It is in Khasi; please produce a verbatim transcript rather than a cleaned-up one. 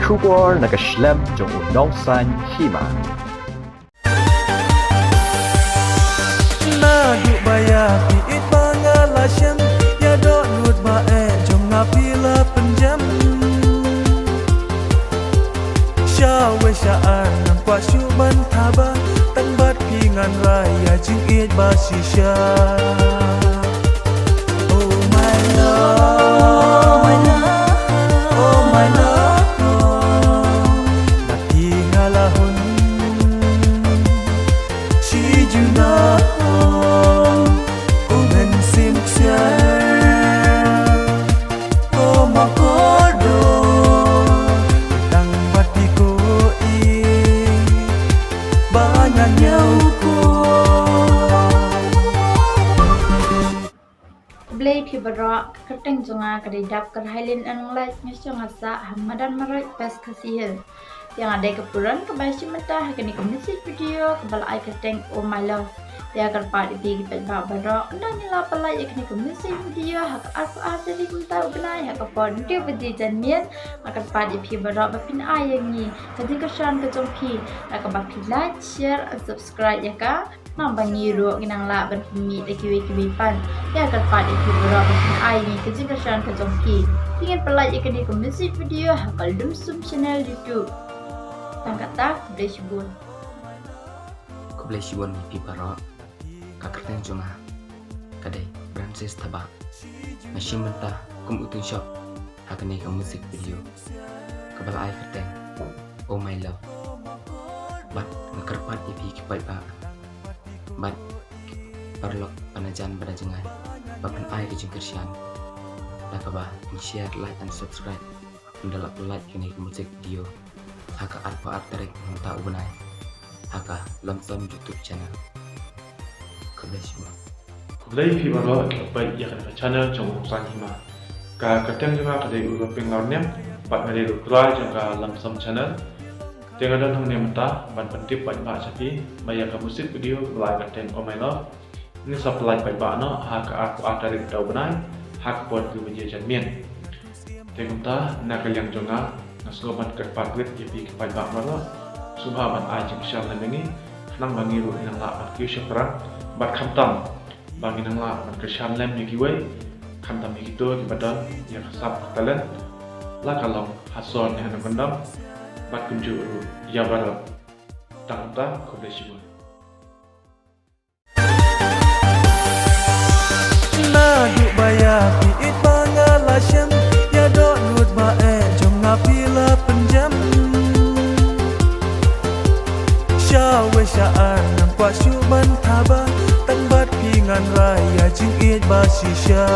Khubor na ka shlem jong u nongsan hima. Naduh ba ïa phi ïeit ba nga la shem, ïa dohnud ba eh jong nga phi la pynjem. Sha wei sha ar ngam kwah shuh ban thaba, tang bad phi ngan rai ïa jingïeit ba shisha. Oh my love, oh my love, oh my love. Bad phi nga la hun shi juna, u men sim ksiar. Ko ma ko do, tang bad phi ko i, ba ngan ïa u ko. Khublei phi baroh, ka kyrteng jong nga ka dei Dapkyrhailin Nonglait, nga shong ha sah ha Madan Marwei, West Khasi Hills. Ïa nga dei ka Puran kaba shim bynta ha kane ka music video kaba la ai kyrteng Oh My Love. Ïa kyrpad ïa phi ki paidbah baroh, ynda ngi la pynlait ïa kane ka music video ha ka arphew ar tarik mynta u bnai ha ka por hynriew baje janmiet, nga kyrpad ïa phi baroh ba phin ai ïa ngi ka jingkyrshan ka jong phi da kaba phi like, share and subscribe ïa ka. Namar ba ngi ruh ngi nang lah ban pynmih da kiwei kiwei pat. Ïa kyrpad ïa phi baroh ba phin ai ngi ka jingkyrshan ka jong phi. Phi ngin pynlait ïa kane ka music video ha ka Lumsum Channel YouTube. Tang katta, khublei shibun. Khublei shibun ïa phi baroh. Ka kyrteng jong nga ka dei Francis Thabah. Nga shim bynta kum u tyngshop ha kane ka music video kaba la ai kyrteng Oh My Love. Bad nga kyrpad ïa phi ki paidbah bad ki paralok ba na jan ba na jngai ba phin ai ka jingkyrshan da kaba phin share, like and subscribe. Ynda la pynlait kane ka music video ha ka arphew ar tarik mynta u bnai ha ka Lumsum YouTube channel. Khublei shibun. Khublei phi baroh kiba peit ïa kane ka channel jong u Nongsan Hima. Ka kyrteng jong nga ka dei u Rawping Lawrniang bad nga dei u trai jong ka Lumsum Channel. Te nga don hangne mynta ban pyntip paidbah sha phi ba ïa ka music video kaba la ai kyrteng Oh My Love, ngin sa pynlait paidbah noh ha ka arphew ar tarik mynta u bnai ha ka por hynriew baje janmiet. Te kumta na ka liang jong nga, nga sngewbha ban kyrpad rit ïa phi ki paidbah baroh, sngewbha ban ai jingkyrshan lem ïa ngi khnang ba ngi ruh ngin nang lah ban kiew shaphrang bad khamtam ba ngin nang lah ban kyrshan lem ïa kiwei, khamtam ïa kito kiba don ïa ka sap ka talent, la ka long ha sor ne ha nongkyndong, bad kumjuh ruh ïa baroh. Tang kumta, khublei shibun. Naduh ba ïa phi ïeit ba nga la shem, ïa dohnud ba eh jong nga phi la pynjem. Sha wei sha ar ngam kwah shuh ban thaba, tang bad phi ngan rai ïa jingïeit ba shisha.